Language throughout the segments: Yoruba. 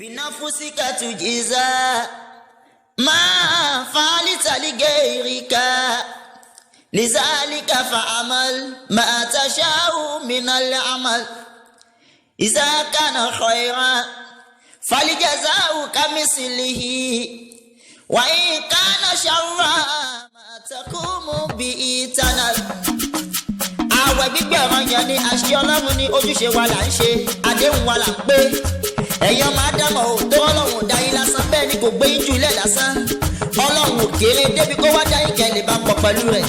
بنفسك تجزى ما فعلت لغيرك لذلك فعمل ما تشاء من العمل إذا كان خيرا فالجزاء كمثله وإن كان شرا ما تقوم به تنال. Àwẹ̀ gbígbẹ́ ọ̀ranyàn ni, àṣẹ Ọlọ́run ni, ojúṣe wa là ń ṣe, àdéhùn wa là ń pé. Ẹ̀yin ọmọ Ádámọ̀ ò tó, Ọlọ́run ò dá yín lásán, bẹ́ẹ̀ ni kò gbé yín jù ilẹ̀ lásán. Ọlọ́run ò kéré débi kó wá dá yín kẹ́ lè bá pọ̀ pẹ̀lú rẹ̀,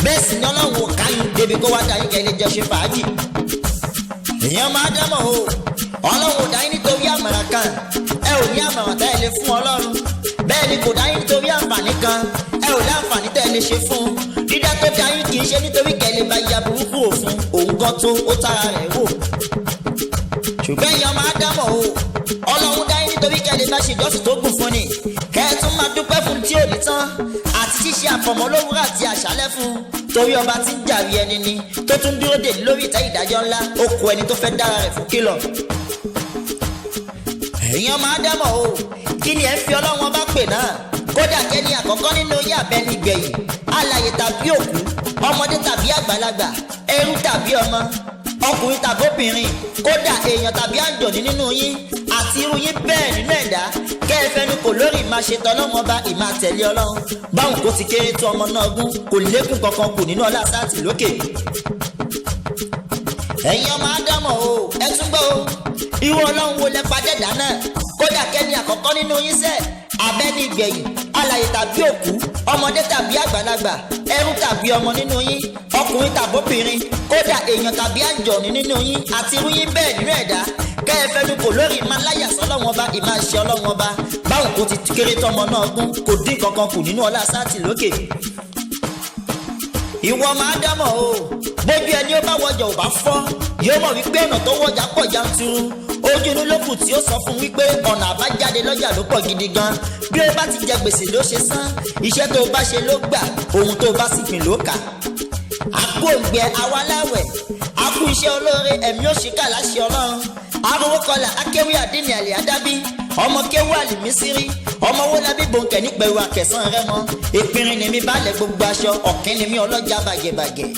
bẹ́ẹ̀ sì ni Ọlọ́run ò káyún débi kó wá dá yín kẹ́ lè jọ ṣe fàájì. Ẹ̀yin ọmọ Ádámọ̀ o, Ọlọ́run ò dá yín nítorí àmọ̀ràn kan, ẹ ò ní àmọ̀ràn tẹ́ ẹ lè fún Ọlọ́run. Bẹ́ẹ̀ ni kò dá yín nítorí àǹfààní kan, ẹ ò láǹfààní tẹ́ ẹ lè ṣe fún un. Dídá tó dá yín kì í ṣe nítorí kẹ́ lè bá ya burúkú òfin òun gan tó ó tára rẹ̀ wò. Ṣùgbọ́n ẹ̀yin ọmọ Ádámọ̀ o, Ọlọ́run dá yín nítorí kẹ́ lè bá ṣe ìjọsìn tó gùn fún ni, kẹ́ ẹ tún máa dúpẹ́ fún tí ò ní tán, àti ṣíṣe àfọ̀mọ́ lówùúrọ̀ àti àṣálẹ́ fún, torí ọba tí ń jàre ẹni ni tó tún dúró dè lórí ìtẹ́ ìdájọ́ ńlá. Ó kó ẹni tó fẹ́ dára rẹ̀ fún kìlọ̀. Ẹ̀yin ọmọ Ádámọ̀ o, kí ni ẹ ń fi Ọlọ́run Ọba pè náà? Kódà kẹ́ni àkọ́kọ́ nínú yín àbẹ́ni gbẹ̀yìn, alàyè tàbí òkú, ọmọdé tàbí àgbàlagbà, ẹrú tàbí ọmọ, ọkùnrin tàbí obìnrin, kódà èèyàn tàbí àǹjọ̀ní nínú yín, àti irú yín bẹ́ẹ̀ nínú ẹ̀dá, kẹ́ ẹ fẹ́nu kò lórí ìmáa ṣe tọ́lọ́run Ọba, ìmáa tẹ̀lé Ọlọ́run, báwọn kò ti kéré tó ọmọ náà gún, kò lékún kankan kù nínú ọlá sáàtì lókè. Ẹ̀yin ọmọ Ádámọ̀ o, ẹ tún gbọ́ o, irú Ọlọ́run wo lẹ padà dáná? Kódà kẹ́ni àkọ́kọ́ nínú yín sẹ́ abẹ́ni ìgbẹ̀yìn, alàyè tàbí òkú, ọmọdé tàbí àgbàlagbà, ẹrú tàbí ọmọ nínú yín, ọkùnrin tàbí obìnrin, kódà èèyàn tàbí àǹjọ̀ní nínú yín, àti irú yín bẹ́ẹ̀ nínú ẹ̀dá, kẹ́ ẹ fẹ́nu kò lórí ìmáláyà sọ́lọ́wọ́n Ọba, ìmáṣe Ọlọ́wọ́n Ọba, báwọn kò ti kéré tọmọ náà gún, kò dín kankan kù nínú ọlá sáàtì lókè. Ìwọ máa dámọ̀ o, bójú ẹni ó bá wọjà ò bá fọ́, yóò mọ̀ wípé ọ̀nà tó wọjà pọ̀ yanturu. Ojú inú ló kù tí ó sọ fún wípé ọ̀nà àbájáde lọ́jà ló pọ̀ gidi gan. Bí ó bá ti jẹ gbèsè ló ṣe san, iṣẹ́ tó bá ṣe ló gbà, ohun tó bá sì gbìn ló kà. Àkó òǹgbẹ àwa láwẹ̀, àkú iṣẹ́ olóore, ẹ̀mí òṣìkà láṣẹ Ọlọ́run. Arówó kọlà, akéwì àdínní àlè àdábí, ọmọ kéwù àlìmísírí, ọmọ wọlábí bòńkẹ́ nípẹ̀rù àkẹsàn rẹ mọ́. Ìpinrin ni mi balẹ̀ gbogbo aṣọ, ọ̀kín ni mi ọlọ́jà bàgẹ̀bàgẹ̀.